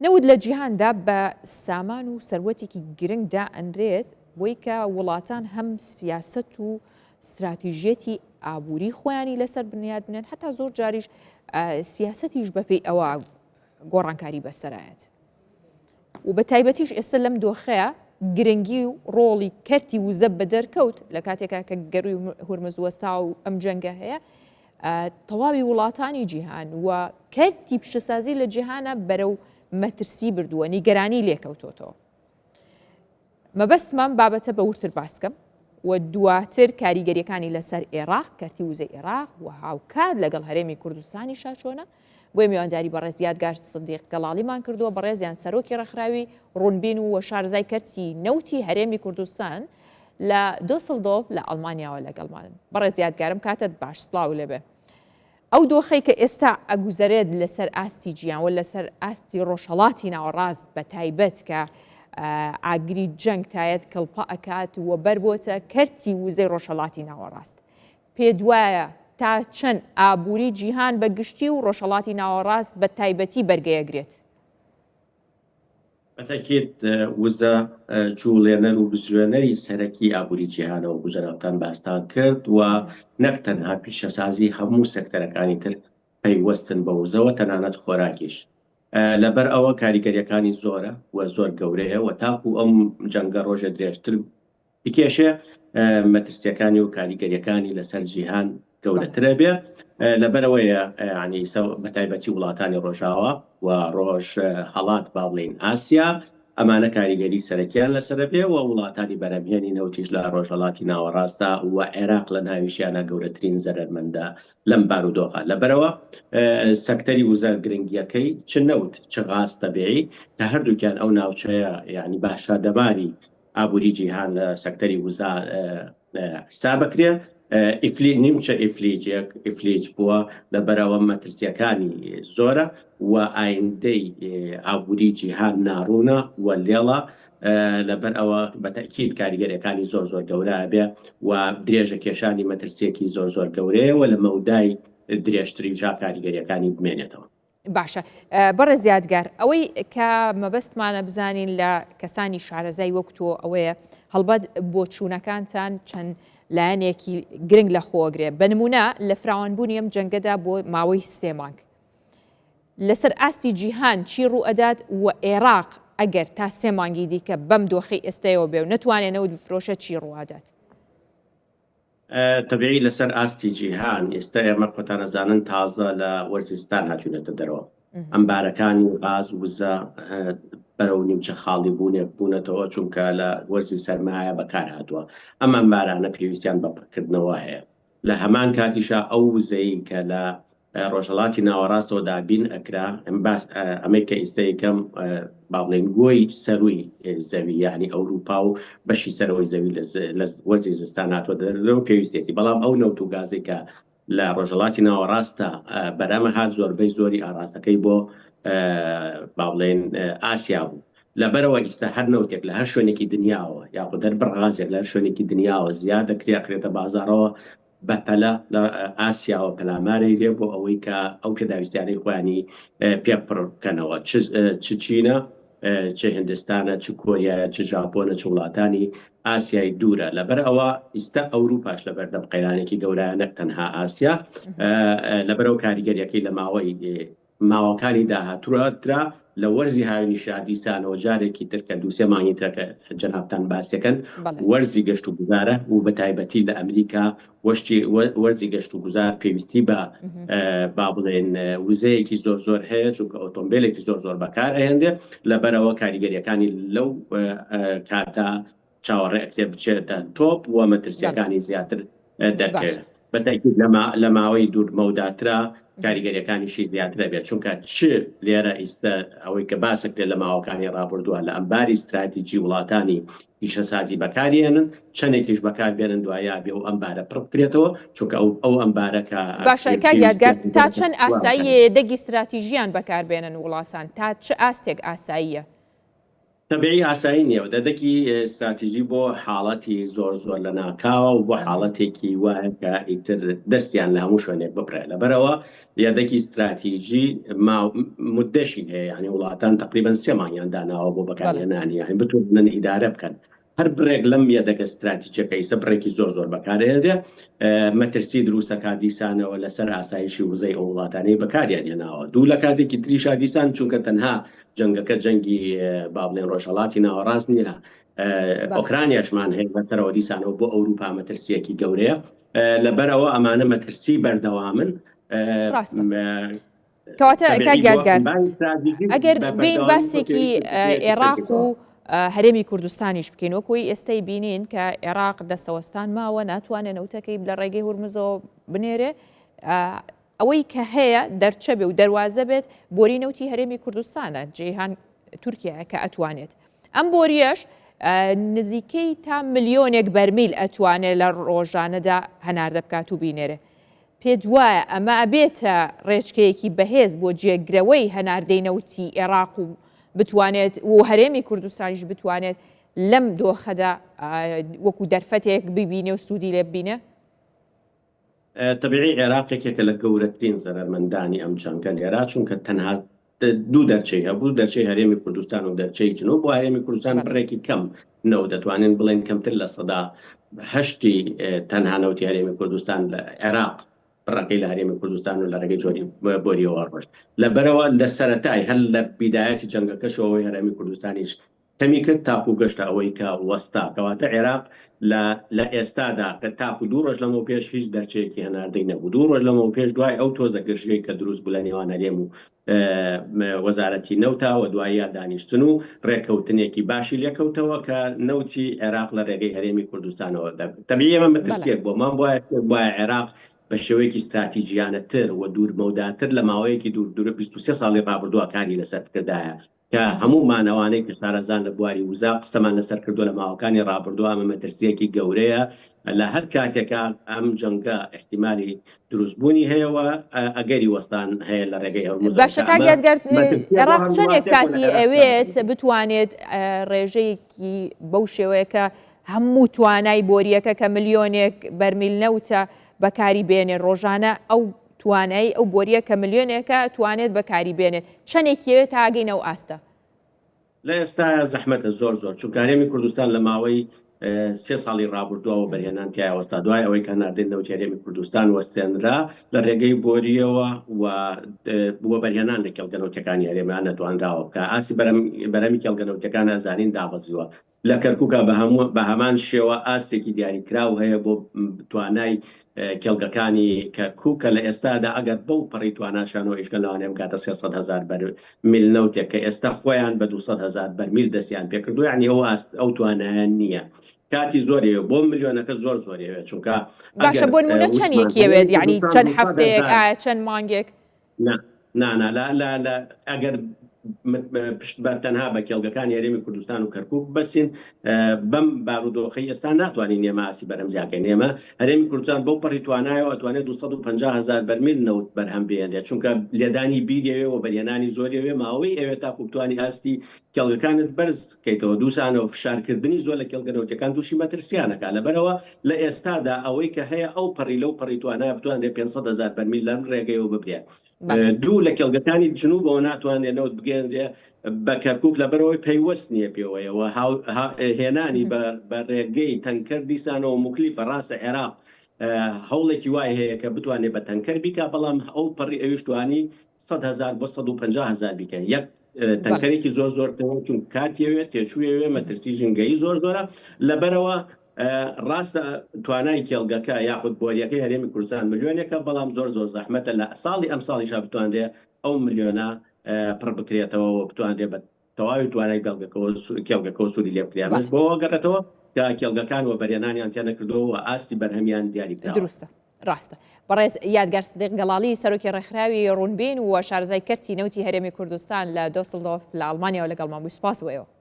نەوت لە جیهاندا بە سامان و سەروەتێکی گرنگ دائەنرێت بۆی کە وڵاتان هەم سیاسەت و ستراتیژیەتی ئابووری خۆیانی لەسەر بنیات بنێن هەتا زۆر جاریش سیاسەتیش بەپێی ئەوە گۆڕانکاری بەسەرایەت و بە تایبەتیش ئێستا لەم دۆخەیە گرنگی و ڕۆڵی کەرتی وزە بە دەرکەوت لە کاتێکا کە گەروی هورمز وەستا و ئەم جەنگە هەیە تەواوی وڵاتانی جیهان و کەرتی پیشەسازی لە جیهانە بەرەو مەترسی بردووە، نیگەرانی لێکەوتۆتەوە. مەبەستمان بابەتە بە وردتر باسکەم و دواتر کاریگەریەکانی لەسەر ئێراق، کەرتی وزەی ئێراق و هاوکات لەگەڵ هەرێمی کوردستانی شاچۆنە، بۆیە میوانداری بەڕێز یادگار سدیق گەڵاڵیمان کردووە، بەڕێزیان سەرۆکی ڕێکخراوی ڕوونبین و شارەزای کەرتی نەوتی هەرێمی کوردستان لە دۆسڵدۆف لە ئەڵمانیاوە لەگەڵمانن. بەڕێز یادگارم کاتت باش سڵاو لێبێ. ئەو دۆخەی کە ئێستا ئەگوزەرێت لەسەر ئاستی جیهان و لەسەر ئاستی ڕۆژهەڵاتی ناوەڕاست بە تایبەت کە ئاگری جەنگ تایەت کڵپە ئەکات و بەربۆتە کەرتی وزەی ڕۆژهەڵاتی ناوەڕاست. پێت وایە تا چەند ئابووری جیهان بە گشتی و ڕۆژهەڵاتی ناوەڕاست بە تایبەتی بەرگەیەگرێت؟ بە تەئکید وزە جوڵێنەر و بزوێنەری سەرەکی ئابووری جیهانە وەکو جەنابتان باستان کرد و نەک تەنها پیشەسازی هەموو سێکتەرەکانی تر پەیوەستن بە وزەوە تەنانەت خۆراکیش لەبەر ئەوە کاریگەریەکانی زۆرە و زۆر گەورەیە و تاکو ئەم جەنگە ڕۆژێ درێژتر بکێشێ مەترسیەکانی و کاریگەریەکانی لەسەر جیهان گەورەترە بێ لەبەرەوەیە ینی بە تایبەتی وڵاتانی ڕۆژاوا و ڕۆژ هەڵات با بڵین ئاسیا ئەمانە کاریگەری سەرەکیان لەسەرە بێ و وڵاتانی بەرەمهێنی نەوتیش لە ڕۆژهەڵاتی ناوەڕاستدا و عێراق لە ناویشیانە گەورەترین زەرەرمەندە لەم بارودۆخە لەبەرەوە سەکتەری وزە گرنگیەکەی چ نەوت چ غاز تەبیعی کە هەردووکیان ئەو ناوچەیە یعنی باشادەماری ئابووری جیهان لە سەکتەری وزە حیساب ئەکرێ ئیفلی نیمچە ئیفلیجێک ئیفلیج بووە لەبەرئەوە مەترسیەکانی زۆرە و ئایندەی ئابووری جیهان ناڕوونە و لێڵە لەبەر ئەوە بە تەئکید کاریگەریەکانی زۆر زۆر گەورە ئەبێ و درێژە کێشانی مەترسیەکی زۆر زۆر گەورەیە و لە مەودای درێژتریشا کاریگەریەکانی بمێنێتەوە. باشە بەڕێز یادگار ئەوەی کە مەبەستمانە بزانین لە کەسانی شارەزای وەک تۆ ئەوەیە هەڵبەت بۆچوونەکانتان چەند لایەنێکی گرنگ لە خۆگرێ بە نمونە لە فراوانبوونی ئەم جەنگەدا بۆ ماوەی سێ مانگ لەسەر ئاستی جیهان چی ڕووئەدات و عێراق ئەگەر تا سێ مانگی دیکە بەم دۆخی ئێستەیەوە بێ و نەتوانێ نەوت بفرۆشە چی ڕووادات؟ تەبیعی لەسەر ئاستی جیهان ئێستا ئێمە خۆتان ئەزانن تازە لە وەرزی زستان هاتوینەتە دەرەوە ئەمبارەکانی غاز وزە بەرەو نیمچە خاڵی بوونێک بوونەتەوە چونکە لە وەرزی سەرمایە بەکار هاتووە ئەم ئەمبارانە پێویستیان بە پڕکردنەوە هەیە لە هەمان کاتیشا ئەو وزەی کە لە ڕۆژهەڵاتی ناوەڕاستەوە دابین ئەکرا، باس ئەمەی کە ئیستە یەکەم با بڵێین گۆی سەرووی زەوی یانی ئەوروپا و بەشی سەرەوەی زەوی لە وەرزی زستان هاتووە دەرەوە پێویستێتی بەڵام ئەو نەوت و گازەی کە لە ڕۆژهەڵاتی ناوەڕاستە بەرەمە هات زۆربەی زۆری ئاڕاستەکەی بۆ با بڵێین ئاسیا بوو لەبەرەوە ئیستا هەر نەوتێک لە هەر شوێنێکی دنیاوە یاخود هەر بڕ غازێک لە هەر شوێنێکی دنیاوە زیاد دەکرێ ئەخرێتە بازاڕەوە بەپەلە لە ئاسیاوە پەلامارەی لێ بۆ ئەوەی کە ئەو پێداویستیانەی خۆیانی پێ پڕ بکەنەوە چ چینە چ هندستانە چ کۆریایە چ ژاپۆنە چ وڵاتانی ئاسیای دوورە لەبەر ئەوە ئیستا ئەوروپاش لەبەردەم قەیرانێکی گەورەیە نەک تەنها ئاسیا لەبەرەوە کاریگەریەکەی لە ماوەی ماوەکانی داهاتووترا لە وەرزی هاوینیشا دیسانەوە جارێکی تر کە دووسێ مانگی ترە کە جەنابتان باسیەکەن وەرزی گەشت و گوزارە و بە تایبەتی لە ئەمریکا وەشتی وەرزی گەشت و گوزار پێویستی بە با بڵێن وزەیەکی زۆر زۆر هەیە چونکە ئۆتۆمبیلێکی زۆر زۆر بەکار ئەهێنرێ لەبەرەوە کاریگەریەکانی لەو کاتە چاوەڕێ ئەکرێ بچێتە تۆپ و مەترسیەکانی زیاتر دەرکەوێت بەتاکید لە ماوەی دوور مەوداترا کاریگەریەکانیشی زیاترە بێت چونکە چ لێرە ئیستا ئەوەی کە باسەکرێت لە ماوەکانی ڕابردووە لە ئەمباری ستراتیجی وڵاتانی پیشەسازی بەکاریێنن چەندێکیش بەکاربێنن دوایە بێ و ئەمبارە پڕ بکرێتەوە چونکە ئەو ئەو ئەمبارە کە باشە کاک یادگار تا چەند ئاساییە دەگی ستراتیژیان بەکاربێنن وڵاتان تا چ ئاستێک ئاساییە؟ تەبیعی ئاسایی نییە و دەدەکی ستراتیژی بۆ حاڵەتی زۆر زۆر لەناکاوە و بۆ حاڵەتێکی وایە کە ئیتر دەستیان لە هەموو شوێنێک ببڕێ لەبەرئەوە یەدەکی ستراتیژی مودەشی هەیە یانی وڵاتان تەقریبەن سێ مانگیان داناوە بۆ بەکارهێنانی یانی بتوانن ئیدارە بکەن هەر بڕێک لەم یەدەگە ستراتیجەکە ئیسە بڕێکی زۆر زۆر بەکارهێنرێ مەترسی دروست دەکات دیسانەوە لەسەر ئاسایشی وزەی ئەو وڵاتانەی بەکاریان هێناوە دوو لە کاتێکی تریشا دیسان چونکە تەنها جەنگەکە جەنگی با بڵێن ڕۆژهەڵاتی ناوەڕاست نییە ئۆکرانیاشمان هەیە بەسەرەوە دیسانەوە بۆ ئەوروپا مەترسیەکی گەورەیە لەبەرئەوە ئەمانە مەترسی بەردەوامن. ڕاستە. کەواتە کاک یادگار ئەگەر بین باسێکی عێراق و هەرێمی کوردستانیش بکەین وەکوی ئێستای بینین کە عێراق دەستەوەستان ماوە ناتوانێت نەوتەکەی لە ڕێگەی هورمزەوە بنێرێ ئەوەی کە هەیە دەرچە بێ و دەواازە بێت بۆری نەوتی هەرێمی کوردستانە جیهان تورکیا کە ئەتوانێت ئەم بۆریەش نزیکەی تا ملیۆنێک بەرمیل ئەتوانێت لە ڕۆژانەدا هەناردە بکات و بینێرێ. پێت وایە ئەمە ئەبێتە ڕێچکەیەکی بەهێز بۆ جێگرەوەی هەناردەی نەوتی ئێراق و بتوانێت و هەرێمی کوردستانیش بتوانێت لەم دۆخەدا وەکو دەرفەتێک ببینێ و سوودی لێ ببینێ؟ تەبیعی عێراق یەکێکە لە گەورەترین زەرەرمەندانی ئەم جەنگە لێرە، چونکە تەنها دوو دەرچەی هەبوو، دەرچەی هەرێمی کوردستان و دەرچەی جنوب، بۆ هەرێمی کوردستان بڕێکی کەم نەوت، دەتوانین بڵێین کەمتر 8% تەنها نەوتی هەرێمی کوردستان لە عێراق بڕەکەی لە هەرێمی کوردستان و لە ڕێگەی جۆری بۆریەوە ڕۆشت. لەبەرئەوە لە سەرەتای هەر لە بیدایەتی جەنگەکەشەوەی هەرێمی کوردستانیش کەمی کرد تاکو گەشتە ئەوەی کە وەستا، کەواتە عێراق لە لە ئێستادا کە تاکو دوو ڕۆژ لەمەوپێش هیچ دەرچەیەکی هەناردەی نەبوو، دوو ڕۆژ لەمەوپێش دوای ئەو تۆزە گرژیەی کە دروست بوو لە نێوان هەرێم و وەزارەتی نەوتا و دواییا دانیشتن و ڕێککەوتنێکی باشی لێکەوتەوە کە نەوتی عێراق لە ڕێگەی هەرێمی کوردستانەوە تەبیعی ئێمە مەترسیەک بۆمان بوایە بوایە عێراق بە شێوەیەکی ستراتیجیانەتر و دوورمەوداتر لە ماوەیەکی دوور دوور 23 ساڵی ڕابردووە کاری لەسەر بکردایە کە هەموومان ئەوانەی کە شارەزان لە بواری وزە قسەمان لەسەر کردووە لە ماوەکانی ڕابردووە ئەمە مەترسییەکی گەورەیە لە هەر کاتێکا ئەم جەنگە ئیحتیمالی دروستبوونی هەیە و ئەگەری وەستان هەیە لە ڕێگەی هۆرموزەوە باشە کاک یادگار عێراق چەندێک کاتی ئەوێت بتوانێت ڕێژەیەکی بەو شێوەیە کە هەموو توانای بۆریەکە کە ملیۆنێک بەرمیل نەوتە بەکاری بێنێ ڕۆژانە ئەو توانایی ئەو بۆریە کە ملیۆنێکە توانێت بەکاری بێنێت چەنێکی ئەوێت تا ئەگەینە ئەو ئاستە؟ لە ئێستایا زەحمەتە زۆر زۆر چونکە هەرێمی کوردستان لە ماوەی سێ ساڵی ڕابردووە وەبەرهێنان تیایا وەستا دوای ئەوەی کە هەناردەی نەوتی هەرێمی کوردستان وەستێنرا لە ڕێگەی بۆرییەوە و وەبەرهێنان لە کێڵگە نەوتیەکانی هەرێما نەتوانراوە بکا ئاستی بەرهەمی کێڵگە نەوتیەکان ئەزانین دابەزیوە لە کەرکوکا بە هەمان شێوە ئاستێکی دیاریکراو هەیە بۆ توانای کێڵگەکانی کەرکوک کە لە ئێستادا ئەگەر بەو پەڕی تواناشانەوە ئیشکەن لەوانەیە بگاتە 300 هەزار بەرمیل نەوتێک کە ئێستا خۆیان بە 200 هەزار بەرمیل دەستیان پێکردووە یعنی ئەو ئاست ئەو توانایان نییە کاتی زۆری بۆ ملیۆنەکە زۆر زۆری ئەوێت چونکە باشە بۆ نمونە چەند یەکی ئەوێت یعنی چەند هەفتەیەک ئایا چەند مانگێک نا نا نا لە لە لە ئەگەر پشت بە تەنها بە کێڵگەکانی هەرێمی کوردستان و کەرکوک ببەستین بەم بارودۆخەی ئێستا ناتوانین ئێمە ئاستی بەرهەم زیاکەین ئێمە هەرێمی کوردستان بەو پەڕی توانایەوە ئەتوانێت 250 هەزار بەرمیل نەوت بەرهەم بهێنێت چونکە لێدانی بیرەوێ و بەرهێنانی زۆریەوێ ماوەی ئەوێ تاکو بتوانی ئاستی کێڵگەکانت بەرز کەیتەوە دووسانەوە فشارکردنی زۆر لە کێڵگە نەوتیەکان تووشی مەترسیانەکە لەبەرەوە لە ئێستادا ئەوەی کە هەیە ئەو پەڕی لەو پەڕی توانایە بتوانرێت 500 هەزار بەرمیل لەم ڕێگەیەوە ببرێ دوو لە کێڵگەکانی جنوبەوە ناتوانرێت نەوت بگەیەنرێ بە کەرکوک لەبەرئەوەی پەیوەست نییە پێوەیەوە هێنانی بە ڕێگەی تەنکەر دیسانەوە موکلیفە ڕاستە عێراق هەوڵێکی وای هەیە کە بتوانێت بە تەنکەر بیکا بەڵام ئەو پەڕی ئەویش توانی 100 هەزار بۆ 150 هەزار بیکە یەک تەنکەرێکی زۆر زۆر چون کاتیەوێت تێچوویەوێ مەترسی ژینگەیی زۆر زۆرە لەبەرەوە ڕاستە توانای کێڵگەکە یاخود بۆریەکەی هەرێمی کوردستان ملیۆنێکە، بەڵام زۆر زۆر زەحمەتە لە ساڵی ئەمساڵیشا بتوانرێ ئەو ملیۆنە پڕ بکرێتەوە و بتوانرێ بە تەواوی توانای کێڵگەکەوە کێڵگەکەوە سوودی لێ بکرێ. ئەمەش بۆ گەڕێتەوە کە کێڵگەکان وەبەرهێنانیان تێ نەکردووە و ئاستی بەرهەمیان دیاری کراوە. دروستە. ڕاستە. بەڕێز یادگار سدیق گەڵاڵی سەرۆکی ڕێکخراوی ڕوونبین و شارەزای کەرتی نەوتی هەرێمی کوردستان لە دۆسڵدۆرف لە ئەڵمانیاوە لەگەڵمان بووی سوپاس بۆ ئێوە.